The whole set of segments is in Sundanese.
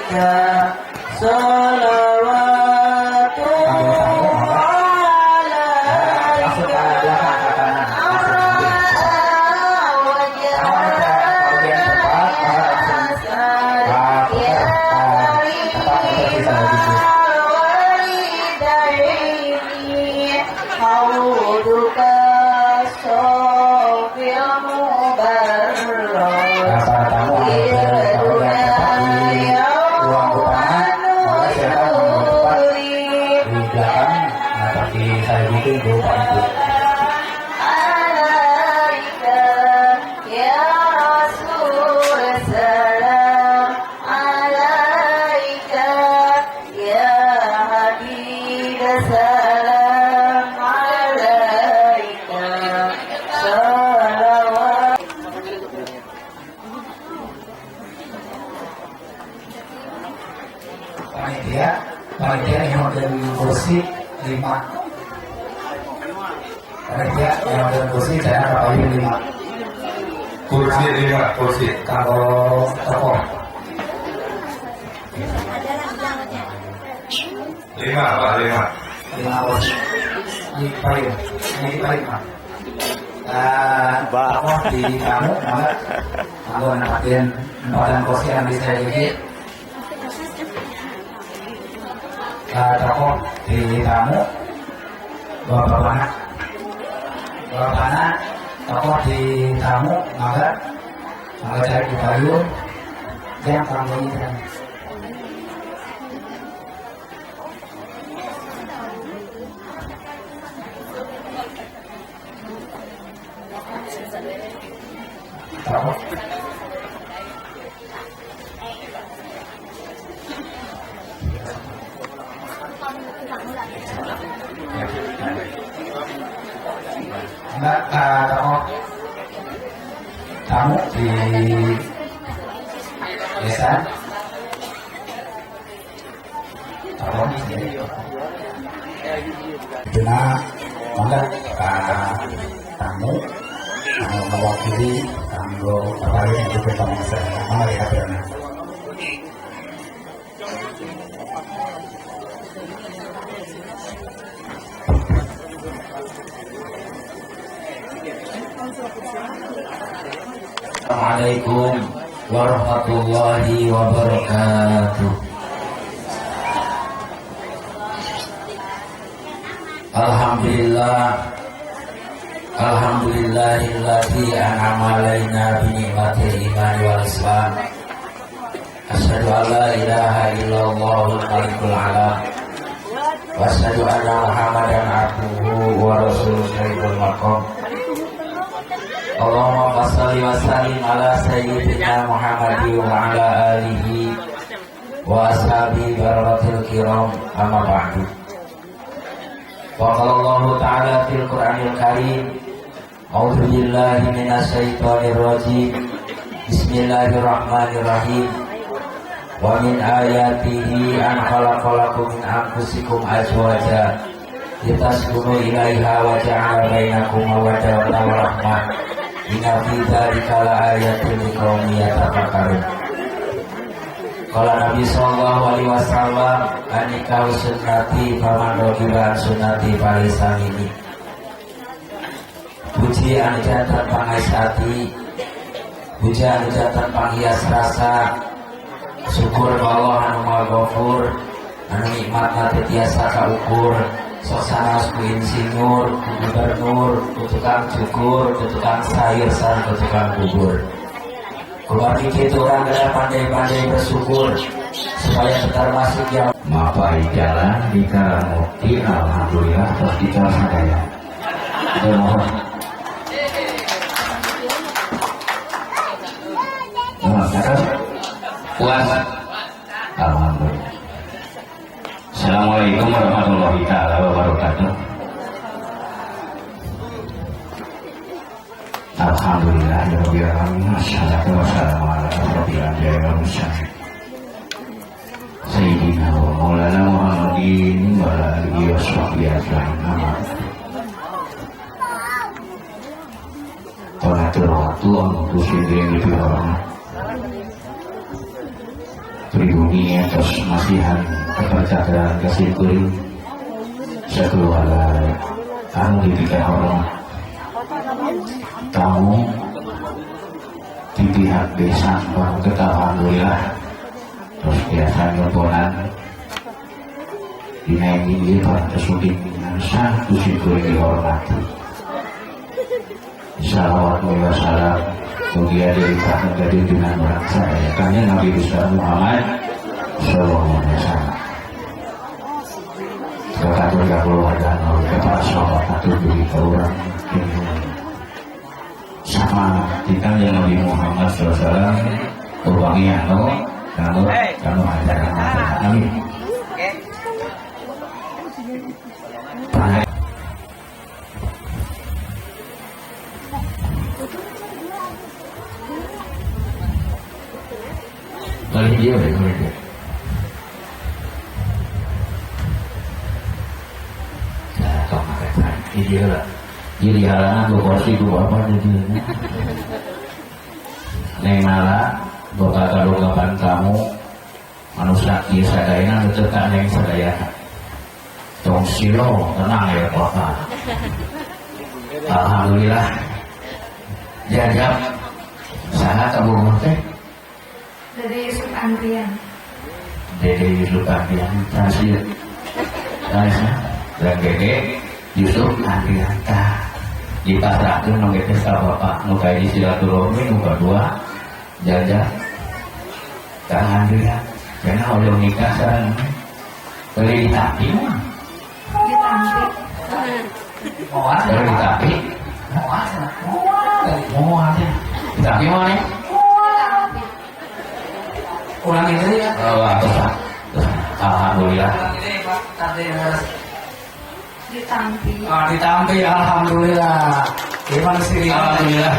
Alaika sholawatu alaika. Panitia yang model kursi 5. Panitia yang model kursi saya pakai 5. Kursi 5 kursi. Kalau tokoh 5 Pak, 5. 5 kursi. Ini paling, ini paling Pak. Tokoh di tamu, maka kalau nempatin kursi yang bisa jadi. Tokoh di tamu bapak anak tokoh di tamu maka cari di payung yang tamunya kan. Tokoh tokoh tamu di desa tokoh di mangga tamu mewakili kanggo bapak yang itu bangsa mangga dihaturna. Assalamualaikum warahmatullahi wabarakatuh. Alhamdulillah, alhamdulillahilladzi an'ama alaina bi ni'matil iman wal islam. Asyhadu an la ilaha illallahul malikul alam. Wa asyhadu anna Muhammadan abduhu wa rasuluhul maqam. Allahumma shalli wa sallim ala sayyidina Muhammadin wa ala alihi wa ashabihi barakatil kiram, amma ba'du. Wa qala Allahu ta'ala fil Qur'anil Karim, a'udzu billahi minasyaitonir rajim. Bismillahirrahmanirrahim. Wa min ayatihi an khalaqalakum min anfusikum azwaja litaskunu ilaiha wa ja'ala bainakum mawaddatan wa rahmah. Inna fi dzalika laayatin liqaumin yatafakkarun. Qala Nabi sallallahu alaihi wasallam, an-nikahu sunnati faman raghiba an sunnati falaysa minni. Puji anu jantan pangaisati, puji anu jantan panghias rasa, syukur ka Allah anu Maha Ghafur, anu nikmatna teu tiasa kaukur. Sok sanes ku insinyur, ku gubernur, ku tukang cukur, ku tukang sayur, sareng ku tukang bubur. Keluarga kitu urang geus pandai-pandai bersyukur supaya tetap masuk yang mapai jalan di Karamukti, alhamdulillah terus dical sadaya. Mohon. Puas. Alhamdulillah. Assalamualaikum warahmatullahi taala wabarakatuh. Alhamdulillah rabbil alamin, wassalatu wassalamu ala asyrofil anbiya'i wal mursalin sayyidina wa maulana Muhammadin wa ala alihi washabbihi ajmain. Pengatur waktu untuk sing lebih hormat. pribumi atas masihan kepercayaan kasih kuring sekeluarga anu diberikan hormat tamu di pihak desa tetap alhamdulillah terus biasa nyemponan dinaiki ieu parantos satu syukur dihormati. Salawat wa salam mugia dilimpahkan ke junjungan bangsa ya kanjeng Nabi besar Muhammad sallallahu alaihi wasallam. Kata keluarga kepada sahabat atau diri orang sama kita yang Nabi Muhammad sallallahu alaihi wasallam ulangi anu kamu kamu ajaran amin. Boleh dia, boleh dia. Nah, tong makan dia lah. Jadi halangan gue kursi gue apa jadi. Neng Nala, boga kadogapan kamu, manusia kieu sadayana teu ka neng sadayana. Tong silo tenang ya bapak. Alhamdulillah. Jajab saha kabogoh teh? Dede Yusuf Andrian. Dede Yusuf Andrian, transit. Dan Dede Yusuf Andrian tah dipasrahkeun nu geus ka bapak nu kahiji silaturahmi nu kadua jajah Kang Andrian. Karena hoyong nikah sareng beli ditampi mah. Ditampi. Moal beli ditampi. Moal. Moal. Ditampi mah nih. Ulangi dulu ya. Oh, alhamdulillah. Ditampi. Oh, ditampi, alhamdulillah. Gimana sih? Alhamdulillah.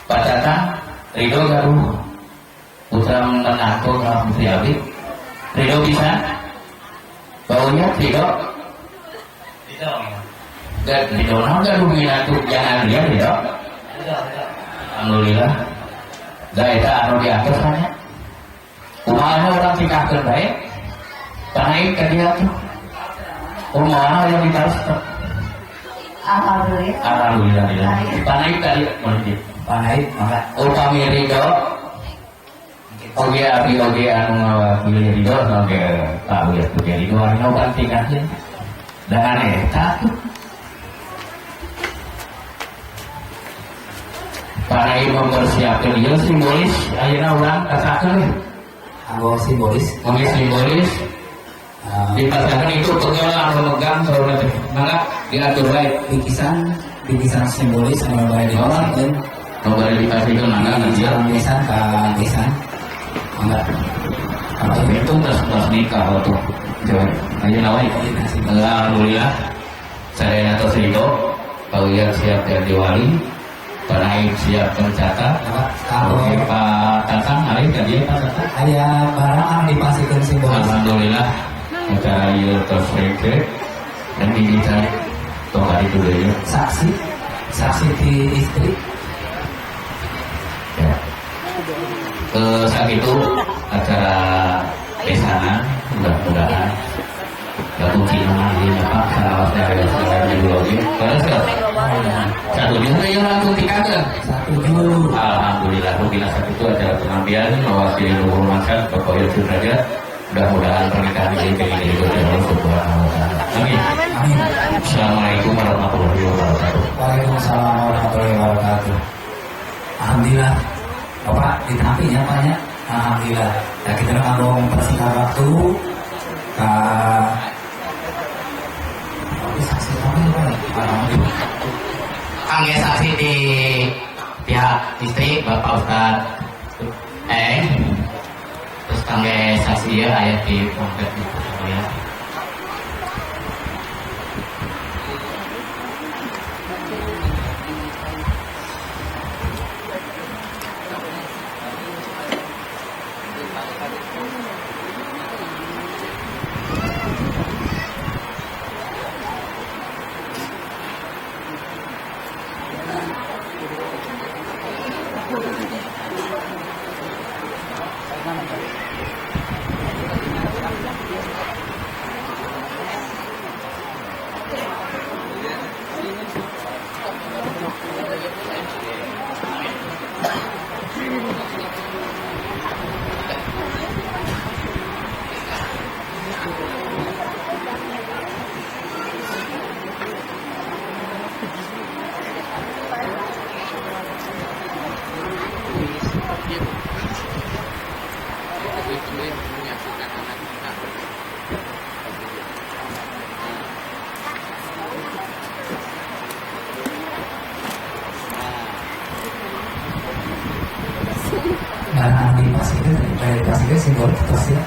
Pak Tatang, Ridho gaduh putra menantu ka putri abdi. Ridho bisa? Baunya Ridho? Ridho. Dan Ridho naon gaduh minantu jangan dia Ridho. Ridho, Ridho. Alhamdulillah. Da eta anu diatur nya. Kumaha urang tikahkeun bae? Panaik ka dia tuh. Kumaha yang ditaros teh? Alhamdulillah. Alhamdulillah. Panaik ka dia mun dieu. Panaik mangga. Upami Ridho oge abdi oge anu ngawakili Ridho oge Pak Uyat oge Ridho anu kan tikahkeun. Dan eta tuh. Para ibu mempersiapkan ieu simbolis ayeuna urang kasakeun anggo simbolis anggo simbolis dipasangkan itu pegang anu megang saurna teh mangga diatur bae bingkisan simbolis anu bade dipasangkeun nu bade dipasangkeun mangga nanti bingkisan ka bingkisan mangga itu terus nikah tuh ayeuna wae alhamdulillah sadayana tos ridho Pak Uyat siap jadi wali Panaik siap mencatat. Oke Pak Tatang, hari tadi Pak Tatang. Ada barang anu dipasihkeun simbolis. Alhamdulillah acara ieu tos reke dan digital tong itu deui. Saksi di istri. Ya. Sakitu acara besanan mudah-mudahan gabung cina ieu Pak sanaos dari segala oge. Terus satu juga yang langsung tikakeun. Satu. Alhamdulillah rupiah satu itu acara pengambilan mewakili luhur masyarakat Bapak Yusuf saja. Mudah-mudahan pernikahan ini pengen diikuti oleh subhanahu wa ta'ala. Amin. Amin. Assalamualaikum warahmatullahi wabarakatuh. Waalaikumsalam warahmatullahi wabarakatuh. Alhamdulillah Bapak ditampi ya Pak ya. Alhamdulillah. Ya kita mau mempersingkat waktu. Saksi kami Pak. Alhamdulillah. Kangge saksi di pihak istri Bapak Ustad Eng, terus kangge saksi ya ayat di pondok itu ya. Barang di pasir simbol terus ya.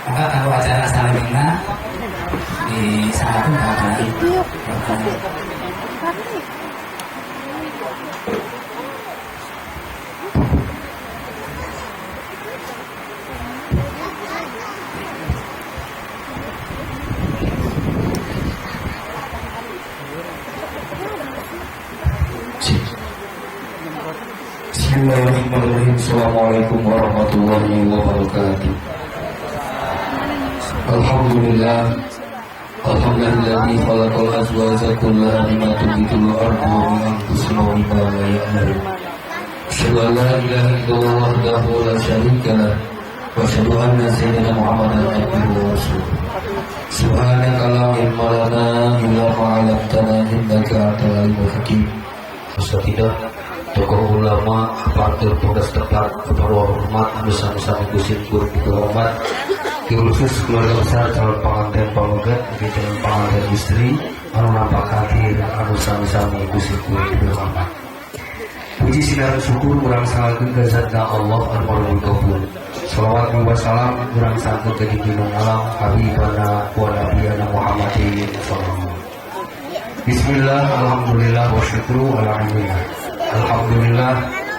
Maka kalau acara salimina di sana pun nggak ada. Bismillahirrahmanirrahim. Assalamualaikum warahmatullahi wabarakatuh. Alhamdulillah, alhamdulillahilladzi khalaqal azwaja kullaha mimma tunbitul ardu wa min anfusihim wa mimma la ya'lamun. Asyhadu an la ilaha illallah wahdahu la syarika lah wa asyhadu anna sayyidina Muhammadan abduhu wa rasuluh. Subhanaka la ilma lana illa ma 'allamtana innaka antal alimul hakim. Ustadzah, tokoh ulama, aparatur Polda setempat, kepada hormat, anu sami gusim hormat, khusus keluarga besar calon pengantin pameget, calon pengantin istri, anu nampak hadir, anu sami-sami gusim hormat. Puji sinar syukur urang salagkeun ka zatna Allah al-Malikul Ghafur. Salawat wa salam urang sangkeun ka junjungan alam habibana wa nabiyana Muhammadin sallallahu. Bismillah, alhamdulillah, wa syukru alhamdulillah. Alhamdulillah,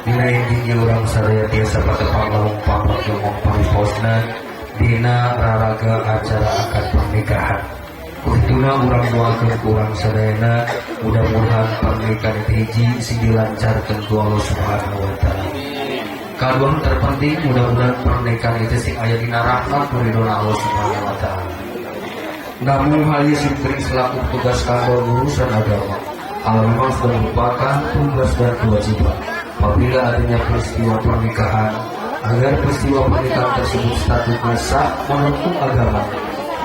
dina tinggi urang sadaya tiasa patepang ngomong pamrek pariposna dina raraga acara akad pernikahan. Kutuna urang doakeun ku urang sadayana mudah-mudahan pernikahan hiji sing dilancarkeun ku Allah Subhanahu wa taala. Kadua terpenting mudah-mudahan pernikahan itu sing aya dina rahmat ridho Allah Subhanahu wa taala. Namun hal ini sering selaku tugas kantor urusan agama, hal memang sudah merupakan tugas dan kewajiban apabila adanya peristiwa pernikahan, agar peristiwa pernikahan tersebut statusnya sah menurut agama,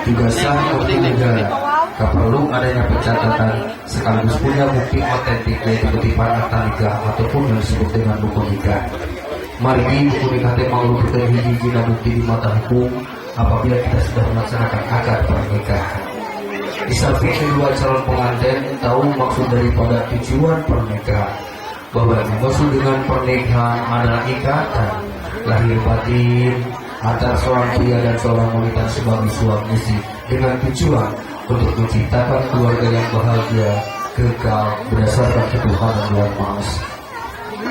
juga sah menurut negara. Tak perlu adanya pencatatan sekaligus punya bukti otentik yaitu kutipan akta nikah ataupun yang disebut dengan buku nikah. Mari buku nikah teh merupakan hiji bukti di mata hukum apabila kita sudah melaksanakan akad pernikahan. Di samping kedua calon pengantin tahu maksud daripada tujuan pernikahan, bahwa yang dimaksud dengan pernikahan adalah ikatan lahir batin antara seorang pria dan seorang wanita sebagai suami istri dengan tujuan untuk menciptakan keluarga yang bahagia, kekal berdasarkan ketuhanan yang Maha Esa.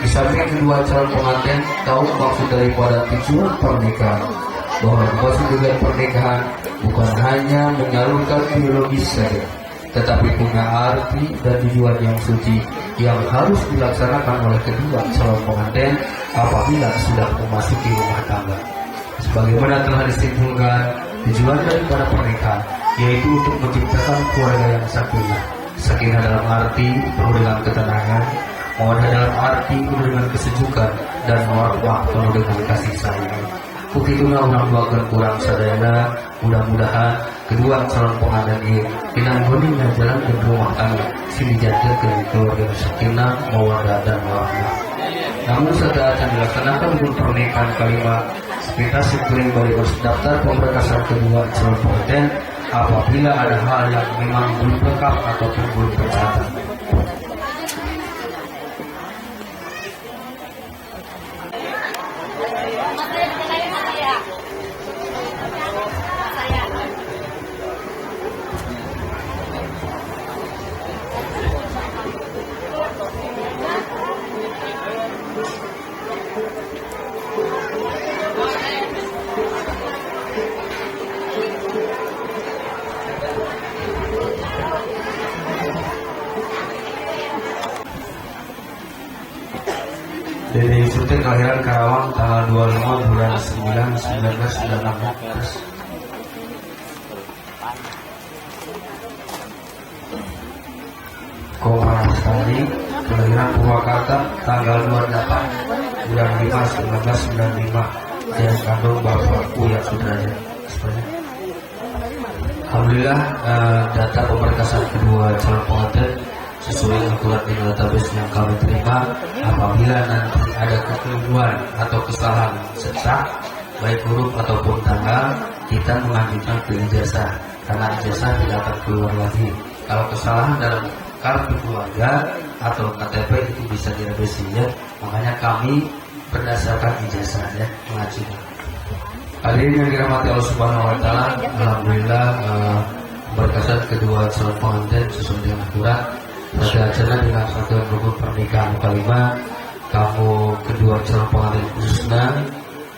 Di samping kedua calon pengantin tahu maksud daripada tujuan pernikahan, bahwa dimaksud dengan pernikahan bukan hanya menyalurkan biologis saja, tetapi punya arti dan tujuan yang suci yang harus dilaksanakan oleh kedua calon pengantin apabila sudah memasuki rumah tangga. Sebagaimana telah disimpulkan, tujuan daripada pernikahan yaitu untuk menciptakan keluarga yang sakinah. Sakinah dalam arti penuh dengan ketenangan, mawaddah dalam arti penuh dengan kesejukan, dan warahmah penuh dengan kasih sayang. Begitulah urang doakeun kurang sadayana, mudah-mudahan kedua calon pengantin ieu dina geuning ngajalankeun rumah tangga sing dijantenkeun keluarga sakinah, mawaddah dan warahmah. Namun setelah akan dilaksanakan untuk pernikahan kelima, sepintas kuring bari daftar pemberkasan kedua calon pengantin apabila ada hal yang memang belum lengkap ataupun belum tercatat. Dede Yusuf teh kelahiran Karawang tanggal 25 bulan 9 1996. Komalasari kelahiran Purwakarta tanggal 28 bulan 5 1995 yang kandung Bapak Uya Sudrajat. Alhamdulillah data pemberkasan kedua calon pengantin sesuai akurat di database yang kami terima. Apabila nanti ada kekeliruan atau kesalahan cetak baik huruf ataupun tanggal, kita mengajukan ke ijazah karena ijazah tidak akan keluar lagi. Kalau kesalahan dalam kartu keluarga atau KTP itu bisa direvisi ya. Makanya kami berdasarkan ijazah ya mengajukan. Hadirin yang dirahmati Allah Subhanahu wa taala, alhamdulillah berkasan kedua calon pengantin sesuai dengan akurat. Pada acara dilaksanakan rukun pernikahan kelima, kamu kedua calon pengantin khususnya,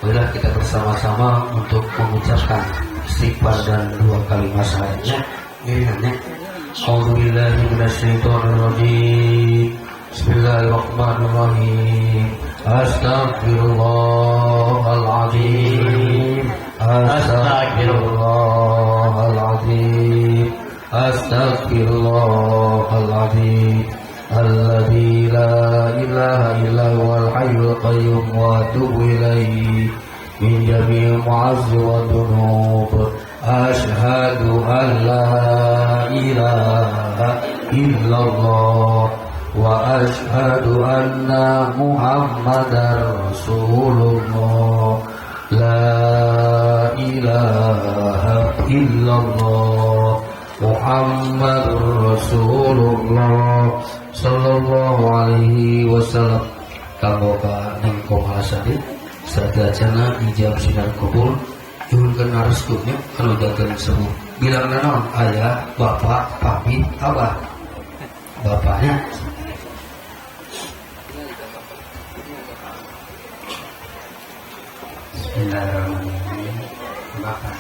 marilah kita bersama-sama untuk mengucapkan istighfar dan dua kalimat syahadatnya. Iringannya. A'udzubillahi minasyaitonirrajim. Bismillahirrahmanirrahim. Astaghfirullahaladzim. Astaghfirullahaladzim. Astaghfirullahaladzim. Alladzi la ilaha illa huwal hayyul qayyum wa atubu ilaihi min jami'il ma'asi wa dzunub. Asyhadu an la ilaha illallah wa asyhadu anna Muhammadar Rasulullah. La ilaha illallah Muhammadur Rasulullah sallallahu alaihi wasallam. Kanggo ka Neng Komalasari sadajana ijab sinar kubur nyuhunkeun restunya anu janten sepuh. Bilang naon ayah, bapak, papi, abah. Bapaknya Bismillahirrahmanirrahim. Bapak.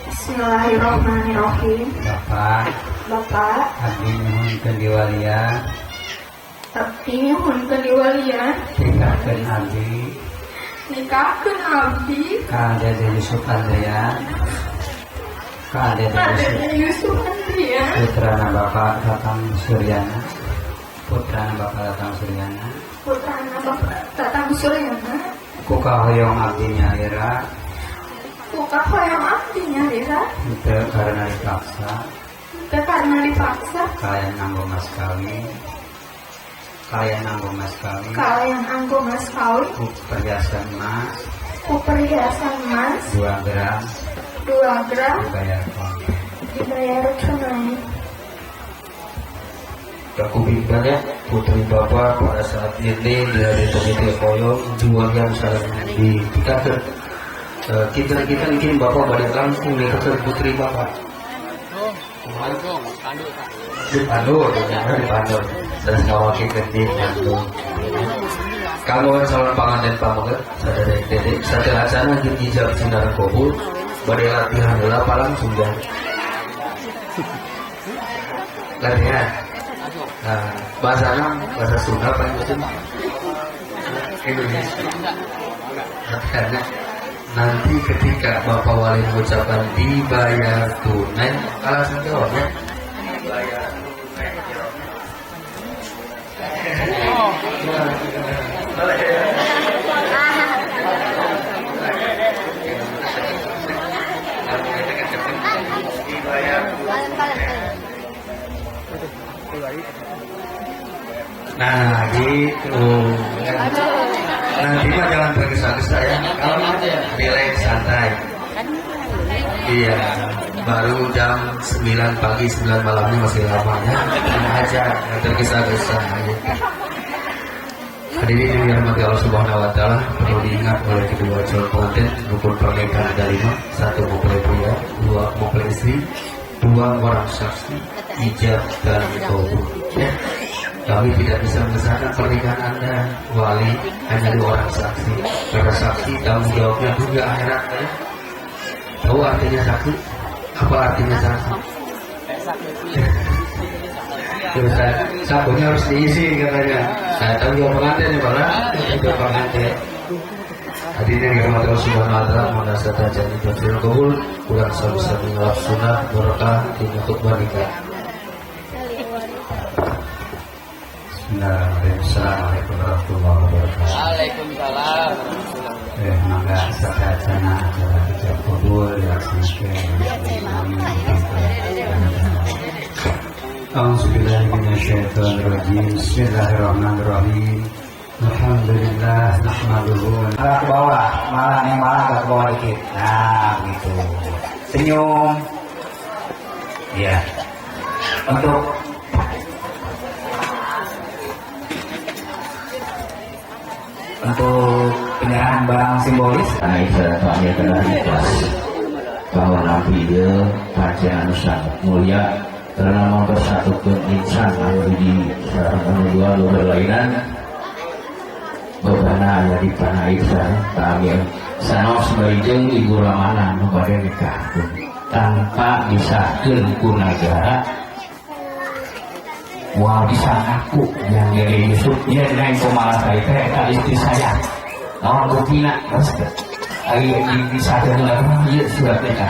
Bismillahirrahmanirrahim. Bapak. Bapak. Abdi nyuhunkeun diwalian. Abdi nyuhunkeun diwalian. Nikahkeun abdi. Nikahkeun abdi. Ka Dede Yusuf Andrian. Ka Dede Yusuf Andrian. Putrana Bapak Tatang Suryana. Putrana Bapak Tatang Suryana. Putrana Bapak Tatang Suryana. Kuka hoyong abdi nyalira. Kuka hoyong abdi nyalira. Henteu karena dipaksa. Henteu karena dipaksa. Kalayan nganggo mas kawin. Kalayan nganggo mas kawin. Kalayan anggo mas kawin. Ku perhiasan emas. Ku perhiasan emas. 2 gram. 2 gram. Dibayar tunai. Dibayar tunai. Aku bimbang ya putri bapak pada saat ini dari komite koyo jual yang saling ditikahkan. Kita ingin bapak balik langsung nikahkan putri bapak. Dipandu, dipandu. Terus ngawaki di pandu. Kamu calon panganten pameget sadaya dede sateuacan jeung ijab sinar kabul bade latihan heula apa langsung ya. Latihan. Nah, bahasanya bahasa Sunda paling betul Indonesia. Karena nanti ketika Bapak Wali mengucapkan dibayar tunai, langsung jawabnya dibayar tunai. Dibayar tunai. Nah gitu. Nanti mah jangan tergesa-gesa ya. Kalau relax santai. Iya, baru jam 9 pagi 9 malamnya masih lamanya. Tenang aja, jangan tergesa-gesa gitu. Hadirin yang dirahmati Allah Subhanahu wa taala, perlu diingat oleh kedua calon pengantin rukun pernikahan ada 5, 1 mempelai pria, 2 mempelai istri, 2 orang saksi, ijab dan kabul. Ya. Kami tidak bisa mengesahkan pernikahan Anda, wali hanya 2 orang saksi. Karena saksi tanggung jawabnya juga akhirat. Ya. Tahu artinya saksi? Apa artinya saksi? Terus sakunya harus diisi katanya. Nah, Datang juga pengantin ya Pak ya? Juga pengantin. Hadirin yang dirahmati Allah Subhanahu wa taala, munasabah jadi tafsir qabul, urang sami-sami ngalap sunnah berkah dina khutbah nikah. Bismillahirrahmanirrahim. Assalamualaikum warahmatullahi wabarakatuh. Waalaikumsalam. Mangga sadayana acara ijab kabul dilaksanakan. A'udzubillahi minasyaitonirrajim. Bismillahirrahmanirrahim. Alhamdulillah nahmaduhu. Malah ke bawah, malah nih malah agak ke bawah dikit. Nah, begitu. Senyum. Ya. Untuk penyerahan barang simbolis. Karena itu kami telah ikhlas bahwa Nabi dia pancen anu sangat mulia karena mempersatukan insan anu hiji sareng anu dua anu berlainan bebana aya di tanah sareng kami sanaos bari jeung Ibu Ramana nu bade nikahkeun tanpa disahkeun ku nagara. Wah, bisa ngaku yang dari Yusuf ya naik kumaha saya teh eta istri saya. Naon buktina terus teh. Ari disahkeun lagi ieu surat nikah.